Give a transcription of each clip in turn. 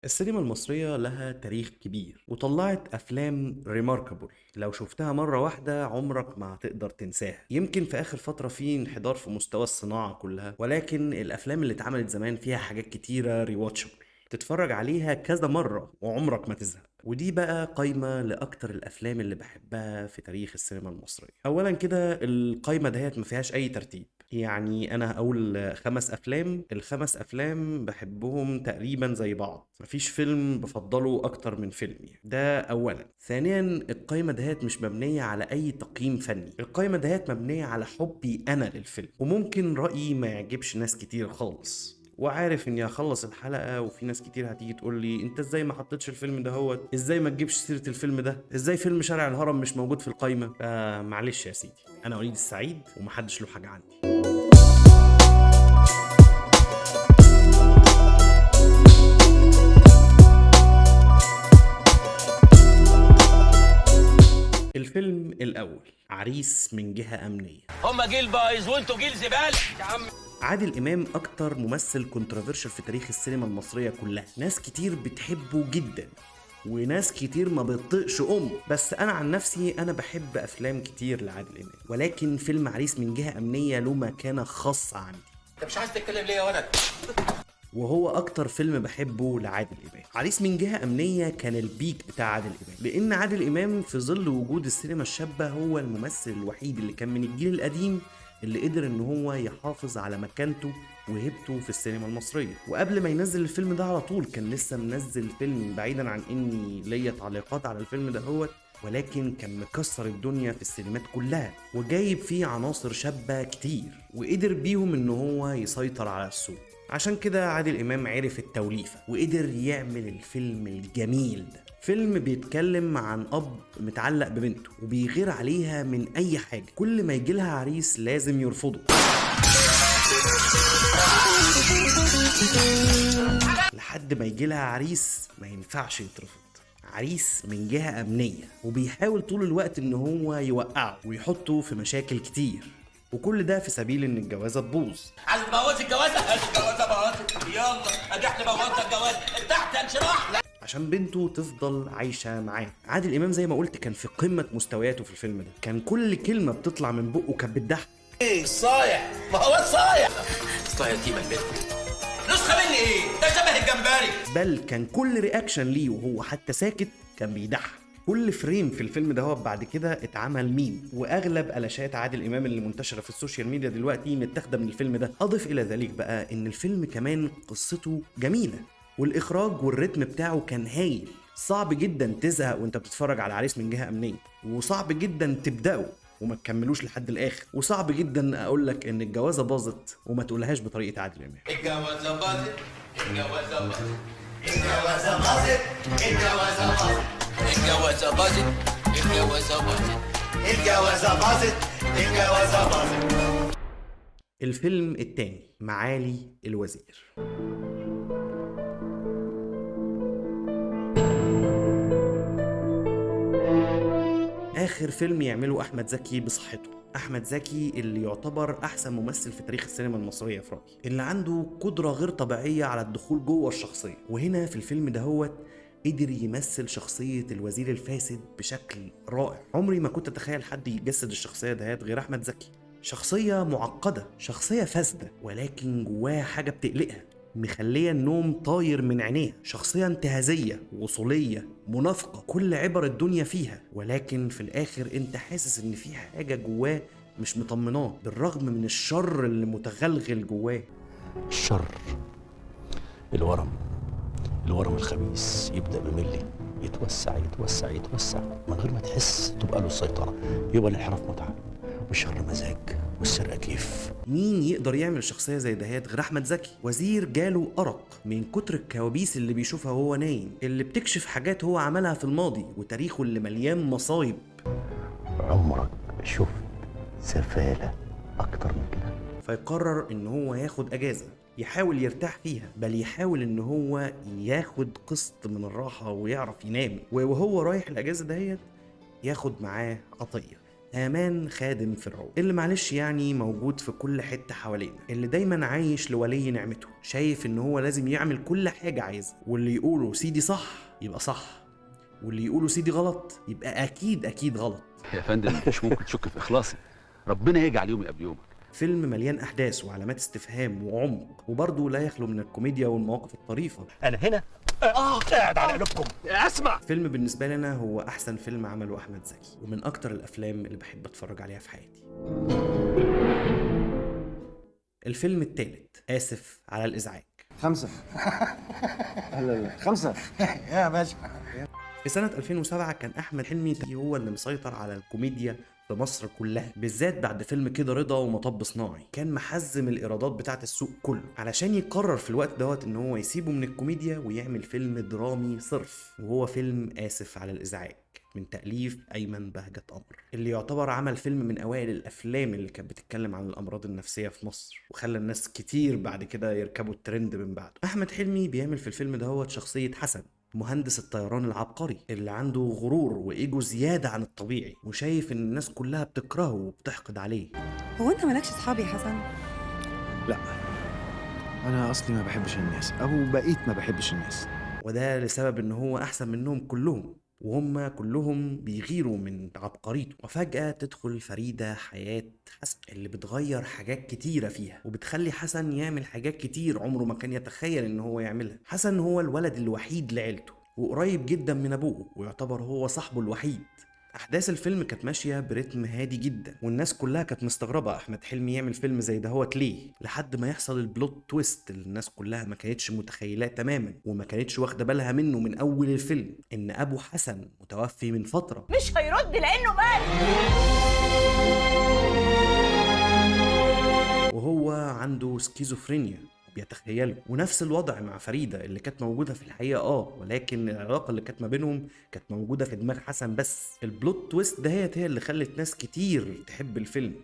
السينما المصرية لها تاريخ كبير وطلعت أفلام remarkable، لو شفتها مرة واحدة عمرك ما هتقدر تنساها. يمكن في آخر فترة في انحدار في مستوى الصناعة كلها، ولكن الأفلام اللي اتعملت زمان فيها حاجات كتيرة rewatchable، تتفرج عليها كذا مرة وعمرك ما تزهق. ودي بقى قايمة لأكتر الأفلام اللي بحبها في تاريخ السينما المصرية. أولا كده القايمة دهيت ما فيهاش أي ترتيب، يعني أنا هقول 5 أفلام، ال5 أفلام بحبهم تقريبا زي بعض، مفيش فيلم بفضله أكتر من فيلم يعني. ده أولا. ثانيا القايمة دهيت مش مبنية على أي تقييم فني، القايمة دهيت مبنية على حبي أنا للفيلم، وممكن رأيي ما يعجبش ناس كتير خالص، وعارف اني هخلص الحلقة وفي ناس كتير هتيجي تقول لي انت ازاي ما حطيتش الفيلم ده، هو ازاي ما تجيبش سيره الفيلم ده، ازاي فيلم شارع الهرم مش موجود في القايمة. فمعلش يا سيدي، انا وليد السعيد ومحدش له حاجة عندي. الفيلم الاول عريس من جهة امنية. هما جيل بايظ وانتوا جيل زبالة يا عم. عادل إمام أكتر ممثل controversial في تاريخ السينما المصرية كلها، ناس كتير بتحبه جدا وناس كتير ما بتطيقش أمه، بس أنا عن نفسي أنا بحب أفلام كتير لعادل إمام، ولكن فيلم عريس من جهة أمنية له مكانة خاصة عندي. أنت مش عايز تتكلم ليه يا ولد؟ وهو أكتر فيلم بحبه لعادل إمام. عريس من جهة أمنية كان ال peak بتاع عادل إمام، لأن عادل إمام في ظل وجود السينما الشابة هو الممثل الوحيد اللي كان من الجيل القديم اللي قدر ان هو يحافظ على مكانته وهيبته في السينما المصرية. وقبل ما ينزل الفيلم ده على طول كان لسه منزل فيلم، بعيدا عن اني ليا تعليقات على الفيلم ده هو، ولكن كان مكسر الدنيا في السينمات كلها وجايب فيه عناصر شابة كتير وقدر بيهم ان هو يسيطر على السوق. عشان كده عادل امام عرف التوليفة وقدر يعمل الفيلم الجميل ده. فيلم بيتكلم عن أب متعلق ببنته وبيغير عليها من أي حاجة، كل ما يجيلها عريس لازم يرفضه لحد ما يجيلها عريس ما ينفعش يترفض، عريس من جهة أمنية، وبيحاول طول الوقت إن هو يوقعه ويحطه في مشاكل كتير، وكل ده في سبيل إن الجوازة تبوظ. عايز تبوظ الجوازة؟ الجوازة باظت، يلا أدي إحنا بوظنا الجوازة، ارتحت يا انشراح. عشان بنته تفضل عايشة معاه. عادل إمام زي ما قلت كان في قمة مستوياته في الفيلم ده، كان كل كلمة بتطلع من بقه كانت بتضحك. ايه الصايع؟ ما هو الصايع. الصايع يتيمة البنت. نسخة مني ايه؟ ده شبه الجمبري. بل كان كل reaction ليه وهو حتى ساكت كان بيضحك. كل frame في الفيلم ده هو بعد كده اتعمل ميم، واغلب قلاشات عادل امام اللي منتشرة في ال social media دلوقتي متاخده من الفيلم ده. اضف الى ذلك بقى ان الفيلم كمان قصته جميلة والاخراج والريتم بتاعه كان هايل. صعب جدا تزهق وانت بتتفرج على عريس من جهة امنية، وصعب جدا تبداه وما تكملوش لحد الاخر، وصعب جدا اقول لك ان الجوازه باظت وما تقولهاش بطريقة عادل امام. الجوازه باظت، الجوازه باظت، الجوازه باظت، الجوازه باظت، الجوازه باظت، الجوازه باظت، الجوازه باظت، الجوازه باظت. الفيلم الثاني معالي الوزير. آخر فيلم يعمله أحمد زكي بصحته. أحمد زكي اللي يعتبر أحسن ممثل في تاريخ السينما المصرية في رأيي، اللي عنده قدرة غير طبيعية على الدخول جوه الشخصية، وهنا في الفيلم دهوت قدر يمثل شخصية الوزير الفاسد بشكل رائع. عمري ما كنت أتخيل حد يجسد الشخصية دهيت غير أحمد زكي. شخصية معقدة، شخصية فاسدة، ولكن جواها حاجة بتقلقها مخلية النوم طاير من عينيها. شخصية انتهازية، وصولية، منافقة، كل عبر الدنيا فيها، ولكن في الآخر انت حاسس ان في حاجة جواه مش مطمناه بالرغم من الشر اللي متغلغل جواه. الشر، الورم، الورم الخبيث يبدأ بملي، يتوسع يتوسع يتوسع من غير ما تحس تبقى له السيطرة. يبقى الانحراف متعة والشر مزاج والسرقة كيف. مين يقدر يعمل شخصية زي دهيت غير أحمد زكي؟ وزير جاله أرق من كتر الكوابيس اللي بيشوفها وهو نايم، اللي بتكشف حاجات هو عملها في الماضي وتاريخه اللي مليان مصايب. عمرك شفت سفالة أكتر من كده؟ فيقرر إن هو ياخد أجازة يحاول يرتاح فيها، بل يحاول إن هو ياخد قسط من الراحة ويعرف ينام. وهو رايح الأجازة دهيت ياخد معاه عطية، هامان خادم فرعون، اللي معلش يعني موجود في كل حتة حوالينا، اللي دايما عايش لولي نعمته، شايف ان هو لازم يعمل كل حاجة عايزها، واللي يقوله سيدي صح يبقى صح، واللي يقوله سيدي غلط يبقى اكيد اكيد غلط. يا فندم مش ممكن تشك في اخلاصي، ربنا يجعل يومي قبل يومك. فيلم مليان احداث وعلامات استفهام وعمق، وبرضه لا يخلو من الكوميديا والمواقف الطريفة. انا هنا قاعد على قلوبكم. اسمع، فيلم بالنسبة لنا هو احسن فيلم عمله احمد زكي، ومن اكتر الافلام اللي بحب اتفرج عليها في حياتي. الفيلم الثالث، اسف على الازعاج. 5 لا 5 يا باشا. في سنة 2007 كان أحمد حلمي هو اللي مسيطر على الكوميديا في مصر كلها، بالذات بعد فيلم كده رضا ومطب صناعي، كان محزم الإيرادات بتاعة السوق كله، علشان يقرر في الوقت دوت إن هو يسيبه من الكوميديا ويعمل فيلم درامي صرف، وهو فيلم آسف على الإزعاج من تأليف أيمن بهجت قمر، اللي يعتبر عمل فيلم من أوائل الأفلام اللي كانت بتتكلم عن الأمراض النفسية في مصر، وخلى الناس كتير بعد كده يركبوا الترند من بعده. أحمد حلمي بيعمل في الفيلم دهوت شخصية حسن، مهندس الطيران العبقري اللي عنده غرور وإيجو زيادة عن الطبيعي، وشايف إن الناس كلها بتكرهه وبتحقد عليه. هو أنت مالكش أصحاب يا حسن؟ لا، أنا أصلي ما بحبش الناس، أو بقيت ما بحبش الناس، وده لسبب إن هو أحسن منهم كلهم، وهم كلهم بيغيروا من عبقريته. وفجأة تدخل فريدة حياة حسن، اللي بتغير حاجات كتيرة فيها، وبتخلي حسن يعمل حاجات كتير عمره ما كان يتخيل إن هو يعملها. حسن هو الولد الوحيد لعيلته، وقريب جدا من أبوه، ويعتبر هو صاحبه الوحيد. أحداث الفيلم كانت ماشية برتم هادي جدا، والناس كلها كانت مستغربة أحمد حلمي يعمل فيلم زي دهوت ليه، لحد ما يحصل ال plot twist اللي الناس كلها ما كانتش متخيلاه تماما، وما كانتش واخدة بالها منه من أول الفيلم، إن أبو حسن متوفي من فترة. مش هيرد لأنه مات، وهو عنده سكيزوفرينيا بيتخيله. ونفس الوضع مع فريدة اللي كانت موجودة في الحقيقة ولكن العلاقة اللي كانت ما بينهم كانت موجودة في دماغ حسن بس. ال plot twist دهيت هي اللي خلت ناس كتير تحب الفيلم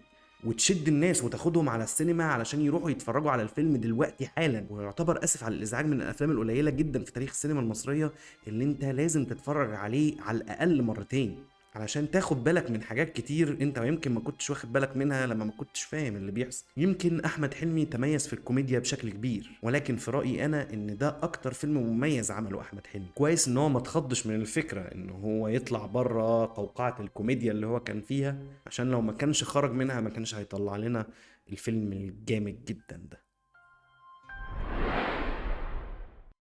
وتشد الناس وتاخدهم على السينما علشان يروحوا يتفرجوا على الفيلم دلوقتي حالا. ويعتبر اسف على الازعاج من الافلام القليلة جدا في تاريخ السينما المصرية اللي انت لازم تتفرج عليه على الاقل مرتين علشان تاخد بالك من حاجات كتير انت يمكن ما كنتش واخد بالك منها لما ما كنتش فاهم اللي بيحصل. يمكن احمد حلمي تميز في الكوميديا بشكل كبير، ولكن في رايي انا ان ده اكتر فيلم مميز عمله احمد حلمي. كويس ان هو ما تخضش من الفكرة ان هو يطلع بره قوقعه الكوميديا اللي هو كان فيها، عشان لو ما كانش خرج منها ما كانش هيطلع لنا الفيلم الجامد جدا ده.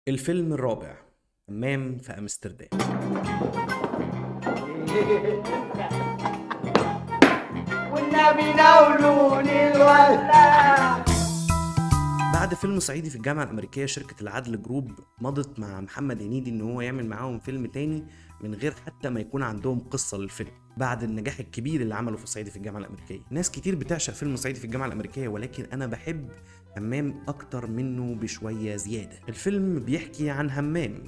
الفيلم الرابع، همام في امستردام. والنبي ناولوني الولاع. بعد فيلم صعيدي في الجامعة الأمريكية، شركة العدل جروب مضت مع محمد هنيدي إن هو يعمل معاهم فيلم تاني من غير حتى ما يكون عندهم قصة للفيلم، بعد النجاح الكبير اللي عمله في صعيدي في الجامعة الأمريكية. ناس كتير بتعشق فيلم صعيدي في الجامعة الأمريكية، ولكن أنا بحب همام أكتر منه بشوية زيادة. الفيلم بيحكي عن همام،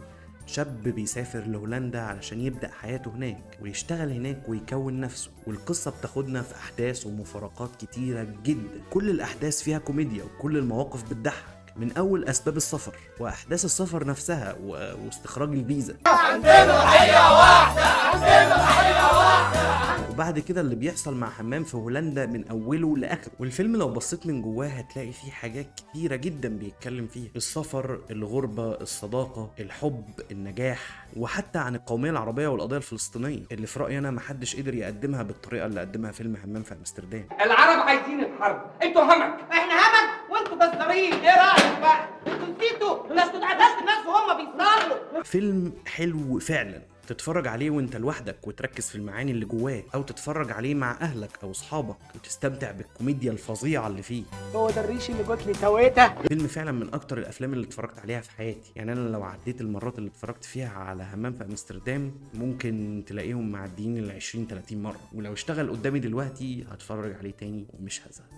شاب بيسافر لهولندا علشان يبدأ حياته هناك ويشتغل هناك ويكون نفسه، والقصة بتاخدنا في أحداث ومفارقات كتيرة جدا. كل الأحداث فيها كوميديا وكل المواقف بتضحك، من أول أسباب السفر وأحداث السفر نفسها واستخراج الفيزا، عندنا ضحية واحدة، عندنا ضحية واحدة، وبعد كده اللي بيحصل مع همام في هولندا من أوله لآخره. والفيلم لو بصيت من جواه هتلاقي فيه حاجات كتيرة جدا بيتكلم فيها: السفر، الغربة، الصداقة، الحب، النجاح، وحتى عن القومية العربية والقضية الفلسطينية اللي في رأيي أنا محدش قدر يقدمها بالطريقة اللي قدمها فيلم همام في أمستردام. العرب عايزين الحرب، انتوا همك، احنا همك وانتوا جزارين، ايه رأيك بقى؟ انتوا نسيتوا ده، انتوا اتقتلت الناس وهم بيصلوا. فيلم حلو فعلا تتفرج عليه وانت لوحدك وتركز في المعاني اللي جواه، او تتفرج عليه مع اهلك او اصحابك وتستمتع بالكوميديا الفظيعة اللي فيه. هو ده الريش اللي جوت لي تويته. فيلم فعلا من اكتر الافلام اللي اتفرجت عليها في حياتي، يعني انا لو عديت المرات اللي اتفرجت فيها على همام في امستردام ممكن تلاقيهم معديين ال 20 30 مرة، ولو اشتغل قدامي دلوقتي هتفرج عليه تاني ومش هزهق.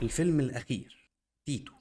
الفيلم الاخير، تيتو.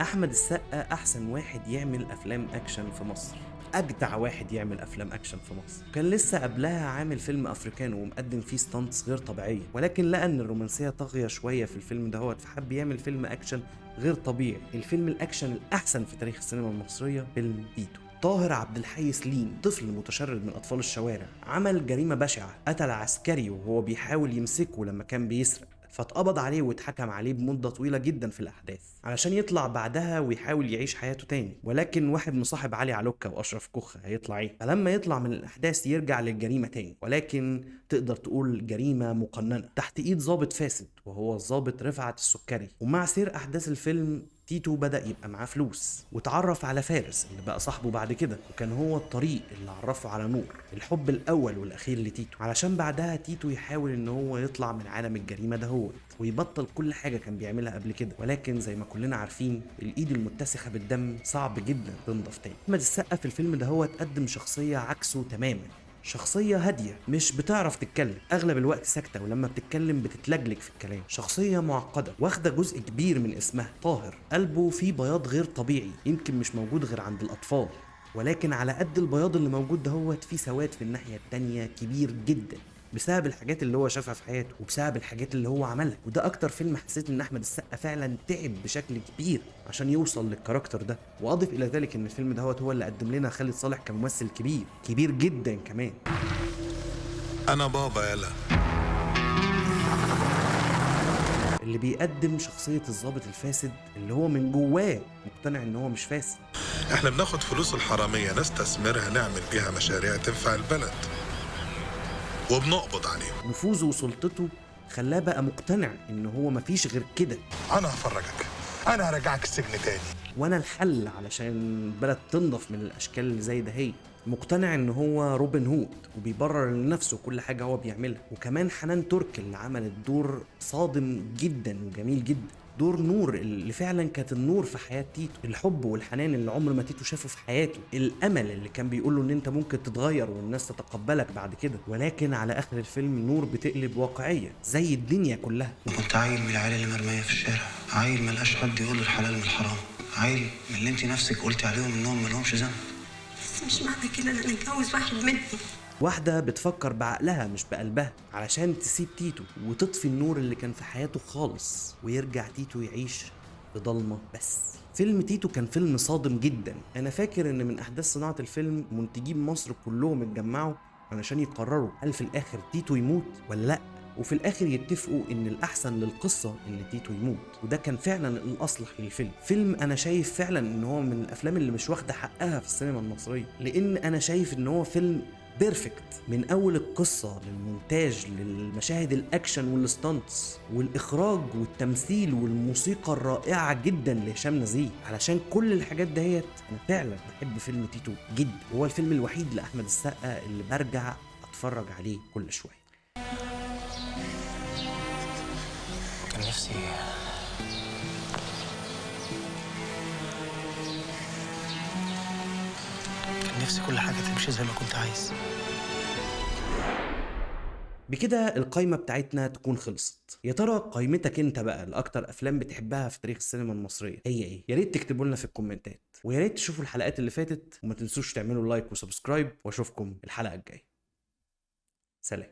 احمد السقا احسن واحد يعمل افلام اكشن في مصر، اجدع واحد يعمل افلام اكشن في مصر. كان لسه قبلها عامل فيلم افريكانو ومقدم فيه stunts غير طبيعية، ولكن لقى ان الرومانسية طاغية شوية في الفيلم دهوت، فحب يعمل فيلم اكشن غير طبيعي، الفيلم الاكشن الاحسن في تاريخ السينما المصرية، فيلم تيتو. طاهر عبد الحي سليم طفل متشرد من اطفال الشوارع، عمل جريمة بشعة، قتل عسكري وهو بيحاول يمسكه لما كان بيسرق، فاتقبض عليه واتحكم عليه بمدة طويلة جدا في الأحداث علشان يطلع بعدها ويحاول يعيش حياته تاني. ولكن واحد مصاحب علي علوكة وأشرف كوخة هيطلع ايه؟ فلما يطلع من الأحداث يرجع للجريمة تاني، ولكن تقدر تقول جريمة مقننة تحت إيد ضابط فاسد وهو الضابط رفعت السكري. ومع سير أحداث الفيلم تيتو بدأ يبقى معاه فلوس، وتعرف على فارس اللي بقى صاحبه بعد كده، وكان هو الطريق اللي عرفه على نور، الحب الأول والأخير لتيتو، علشان بعدها تيتو يحاول إن هو يطلع من عالم الجريمة دهوت ويبطل كل حاجة كان بيعملها قبل كده. ولكن زي ما كلنا عارفين الإيد المتسخة بالدم صعب جدا تنضف تاني. أحمد السقا في الفيلم دهوت قدم شخصية عكسه تماما، شخصية هادية مش بتعرف تتكلم، أغلب الوقت ساكتة، ولما بتتكلم بتتلجلج في الكلام، شخصية معقدة واخدة جزء كبير من اسمها. طاهر قلبه فيه بياض غير طبيعي يمكن مش موجود غير عند الأطفال، ولكن على قد البياض اللي موجود دهوت فيه سواد في الناحية التانية كبير جدا بسبب الحاجات اللي هو شافها في حياته وبسبب الحاجات اللي هو عملها. وده اكتر فيلم حسيت ان احمد السقا فعلا تعب بشكل كبير عشان يوصل لل character ده. واضيف الى ذلك ان الفيلم دهوت هو اللي قدم لنا خالد صالح كممثل كبير كبير جدا كمان. انا بابا يلا، اللي بيقدم شخصية الضابط الفاسد اللي هو من جواه مقتنع ان هو مش فاسد. احنا بناخد فلوس الحرامية نستثمرها نعمل بيها مشاريع تنفع البلد وبنقبض عليهم. نفوذه وسلطته خلاه بقى مقتنع ان هو مفيش غير كده. انا هفرجك، انا هرجعك السجن تاني، وانا الحل علشان البلد تنضف من الاشكال اللي زي ده. هي مقتنع ان هو روبن هود وبيبرر لنفسه كل حاجة هو بيعملها. وكمان حنان ترك اللي عملت دور صادم جدا وجميل جدا، دور نور اللي فعلا كانت النور في حياة تيتو، الحب والحنان اللي عمر ما تيتو شافه في حياته، الامل اللي كان بيقوله ان انت ممكن تتغير والناس تتقبلك بعد كده. ولكن على اخر الفيلم نور بتقلب واقعية زي الدنيا كلها. كنت عيل من العيال اللي مرمية في الشارع، عيل ملقاش حد يقول الحلال من الحرام، عيل من اللي انت نفسك قلتي عليهم انهم مالهمش ذنب. بس مش معنى كده ان انا اتجوز واحد منهم. واحدة بتفكر بعقلها مش بقلبها علشان تسيب تيتو وتطفي النور اللي كان في حياته خالص، ويرجع تيتو يعيش في ضلمة بس. فيلم تيتو كان فيلم صادم جدا. أنا فاكر إن من أحداث صناعة الفيلم منتجين مصر كلهم اتجمعوا علشان يقرروا هل في الآخر تيتو يموت ولا لأ، وفي الآخر يتفقوا إن الأحسن للقصة إن تيتو يموت، وده كان فعلا الأصلح للفيلم. فيلم أنا شايف فعلا إن هو من الأفلام اللي مش واخدة حقها في السينما المصرية، لأن أنا شايف إن هو فيلم perfect من اول القصة للمونتاج للمشاهد الاكشن وال stunts والاخراج والتمثيل والموسيقى الرائعة جدا لهشام نزيه. علشان كل الحاجات دهيت انا فعلا بحب فيلم تيتو جدا، وهو الفيلم الوحيد لاحمد السقا اللي برجع اتفرج عليه كل شوية. كان نفسي كل حاجة تمشي زي ما كنت عايز. بكده القايمة بتاعتنا تكون خلصت. يا ترى قايمتك انت بقى لأكتر أفلام بتحبها في تاريخ السينما المصرية هي ايه؟ يا ريت تكتبوا لنا في الكومنتات، ويا ريت تشوفوا الحلقات اللي فاتت، وما تنسوش تعملوا like و subscribe، واشوفكم الحلقة الجاية. سلام.